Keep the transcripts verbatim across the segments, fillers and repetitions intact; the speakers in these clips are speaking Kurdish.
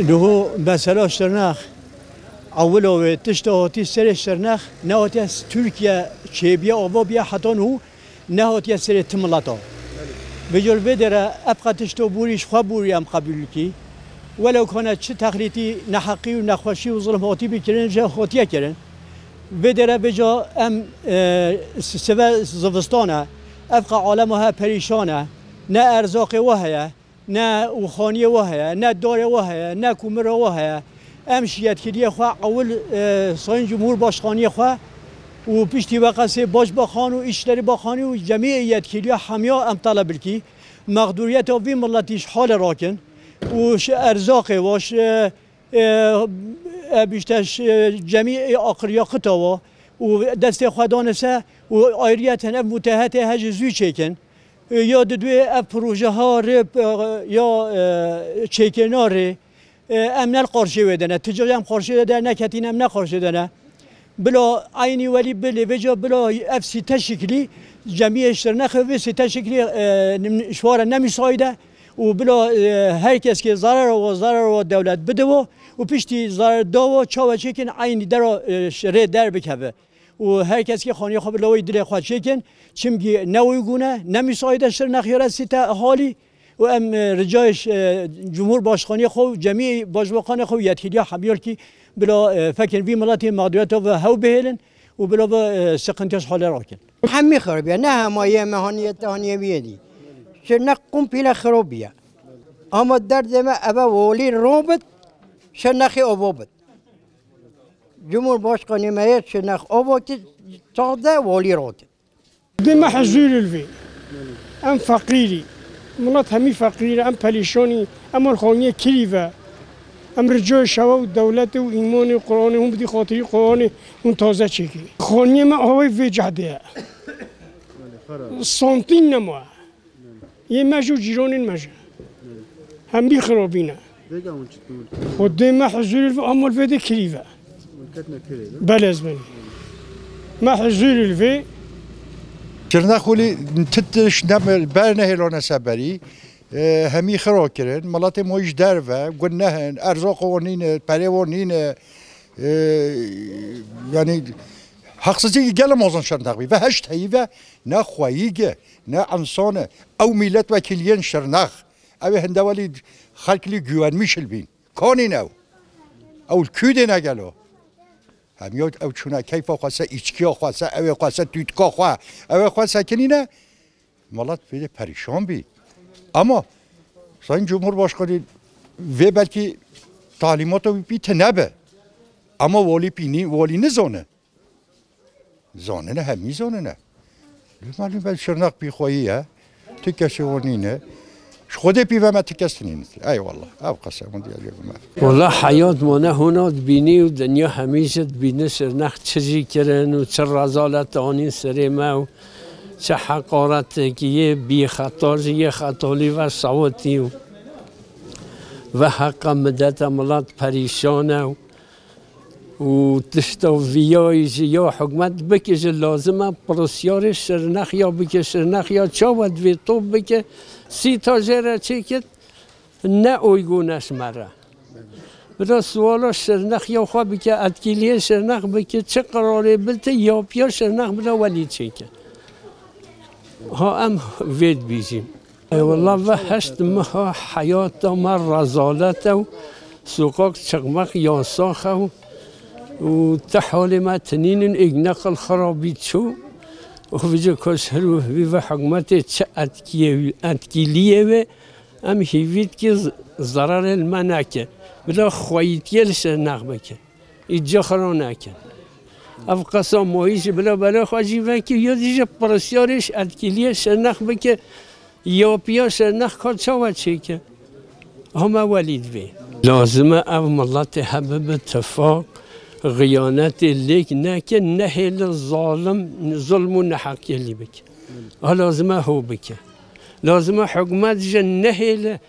Niho mesela Şirnex, ewilo wê tişta hatî serê Şirnex, nehatiye Tirkiye çêbiye, ava biye heta niho nehatiye serê ti mileta. Vêca li vê derê ev qe tişto borî ji xwe borî em qebûl kî. Welew kane çi texlîtî, neheqî û nexweşî û zilm hatî bî kirin, ji hatiye kirin. Vê derê vêca em, e, s-, sive zivistan e. Ev qe alema he perîşan e. Ne erzaqê we heye, ne û xaniyê we heye, ne darê we heye, ne kumira we heye. Em ji yetkiliyê xwe ewil, e, Sayın Cumhurbaşkaniyê xwe û piştî veqesê Başbakan û Îşleri Bakanî û cemî yetkiliya hemiya em teleb bilkî mexdûriyeta vî miletî ji halê rakin û ji erzaqê we, ji, e, e, e, bîşte ji cemî aqiliyaqita we û destê xwe dane se û ayriyeten ev mutehetê he ji zû çêkin. E, ya didwê ev projeha rê, e, ya, e, çêkirina rê, e, em ne li qarşê wê de ne. Ti carî em qarşê de neketîn, em ne qarşê de ne. Bila eynî welî bilê vêca bila ev sîte şiklî cemiyê Şirnexê vê sîte şiklî, e, nim-, ji wara ne müsait e û bila, e, her kes kê zarar wa, zarar wa dewlet bide wa û piştî zarar da wa çawa çêkin eynî dera, e, ş-, rê der bikeve. Û her kes kê xaniyê xwe bila wê dilê xwe çêkin, çimkî ne uygun e, ne müsait e Şirnexê re sîte halî. Û em, e, ricayê, e, Cumhurbaşkaniyê xwe û cemî başbakanê xwe û yetkiliya hemiyar kî bila, e, fekin vî miletê mexdûriyeta ve hew bihêlin û bila ve, e, sıkıntıya ji halê rakin. Hemî xirab e, ne hema yê me haniye te haniye viyê dî. Şirnex komple xirab e. Ama derdê me eve walî robit, Şirnexê ava bit. Cumhurbaşkanê me yê Şirnex ava ki sade walî rotin. Dê me hezûr li vê. Em feqîrî. Milet hemî feqîr e, em pelîşonî, em alxoniyê kirî ve. Em ricoyê şewe û dewletê û îmonê û Qur'anê hûn bidî xatirî Qur'anê hûn taze çêkî. Xoniyê me awayî vê cehdê ye. Santîn nema. Yê me ji û cîronên me ji. Hembî xirabî ne. Vêga hûn çi dikin? Xwedê me huzûrê li vir, ama li vê de kirî ve. Hûn ketine kirê ve? Belê ez benî. Me huzûrê li vê. Kirina xulî ti tişt ne ber nehêlane seberî. E, hemî xira kirin. Miletê moyî ji derve, gun nehin, erzaqê wan nîne, perê wan nîne. E, yanî, heqsizî gelê mezin şer nexbî. Ve heşt heyî ve ne xweyî ge. Ne insan e. Ew mîletvekîliyên Şirnex. Ew ê hindewelî xelk lî güvenmiş li bîn. Kanîn ew? Ew li kû dê ne gelo? Hemiya ew çûne keyfa xwe se, îçkiya xwe se, ew ê xwe se, tûtka xwe, ew ê xwe sekinîne. Milet vê de perîşan bî. Ama Sayın Cumhurbaşkanı vê belkî talîmata wî pî tune be. Ama walî pî nî, walî nizane. Zanine, hemî zanine. Lê malûm e, Şirnex bîxweyî ye. Ti kesê wan nîne. Ji Xwedê pîve me ti kes nîne. Eyvallah. Ev qese min diyar me. Wala heyat mane hûna dibînî û dinya hemî jî dibîne Şirnex çi jî kirin û çi rezalet anîn serê me û çi heqaretekî yê bî xeta jî yê xetalî ve sawetî û Ve heqa mideta milat perîşan e û tişta viyayî jî ya hikûmet bike jî lazim e pirsyarê Şirnex ya bike, Şirnex ya çawa divê top bike, sîta jê re çêkit, ne oygûn e ji me re. Bila suala Şirnex ya xwe bike, etkîliyê Şirnex bike, çi qerarê bite, yapiya Şirnex bila welî çêke. Ha em vê dibîjîn. Ê wela ve heşt meha heyata me rezalet e û soqaq çiqmeq yasax e û, û ti halê me tinînin êk neqil xirabî çû û vîca kaş her û vî ve hikûmetê çi etkiyê wî, etkîliyê wê em hîvî dikî z-, zerarê li me neke. Bila xweyîtiyê li Şirnex bike. Îca xira neke. Ev qesa mayî jî bila belê xwe jî vekî, ya dî jî pirsyarê ji etkîliyê Şirnex bike, yapiya Şirnex ka çawa çêke. Hema welî divê. Lazim e ev miletê hebe bi tifaq, xiyanetê lêk neke, nehêle zalim, zulm û neheqiyê lî bike. A lazim e ho bike. Lazim e hikûmet jî nehêle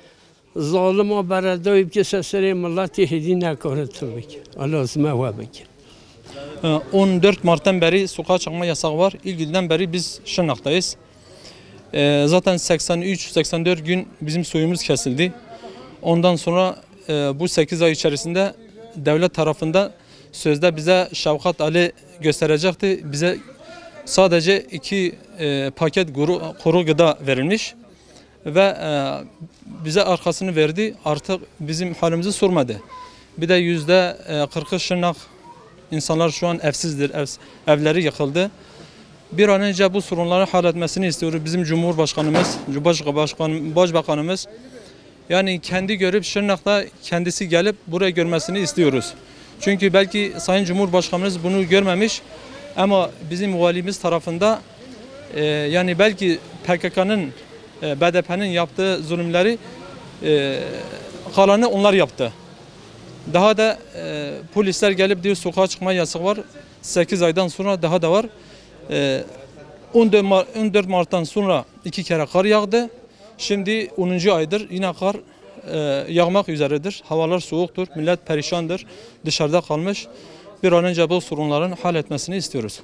zalima beredayî bike ser serê miletê hêdî nekare tu bike. A lazim e we bike. Ee, on dört Mart'tan beri sokağa çıkma yasağı var. İlk günden beri biz Şırnak'tayız. Ee, zaten seksen üç seksen dört gün bizim suyumuz kesildi. Ondan sonra, e, bu sekiz ay içerisinde devlet tarafından sözde bize şefkat eli gösterecekti. Bize sadece iki, e, paket guru-, kuru gıda verilmiş. Ve, e, bize arkasını verdi. Artık bizim halimizi sormadı. Bir de yüzde kırkı Şırnak insanlar şu an evsizdir. Ev-, evleri yıkıldı. Bir an önce bu sorunları halletmesini istiyoruz. Bizim Cumhurbaşkanımız, Başbakan, Başbakanımız yani kendi görüp Şırnak'ta kendisi gelip burayı görmesini istiyoruz. Çünkü belki Sayın Cumhurbaşkanımız bunu görmemiş ama bizim valimiz tarafında, e, yani belki P K K'nın, e, B D P'nin yaptığı zulümleri, e, kalanı onlar yaptı. Daha da, e, polisler gelip diyor sokağa çıkma yasağı var. Sekiz aydan sonra daha da var. E, on dört Mar-, on dört Mart'tan sonra iki kere kar yağdı. Şimdi onuncu aydır yine kar, e, yağmak üzeredir. Havalar soğuktur, millet perişandır, dışarıda kalmış. Bir an önce bu sorunların halletmesini istiyoruz.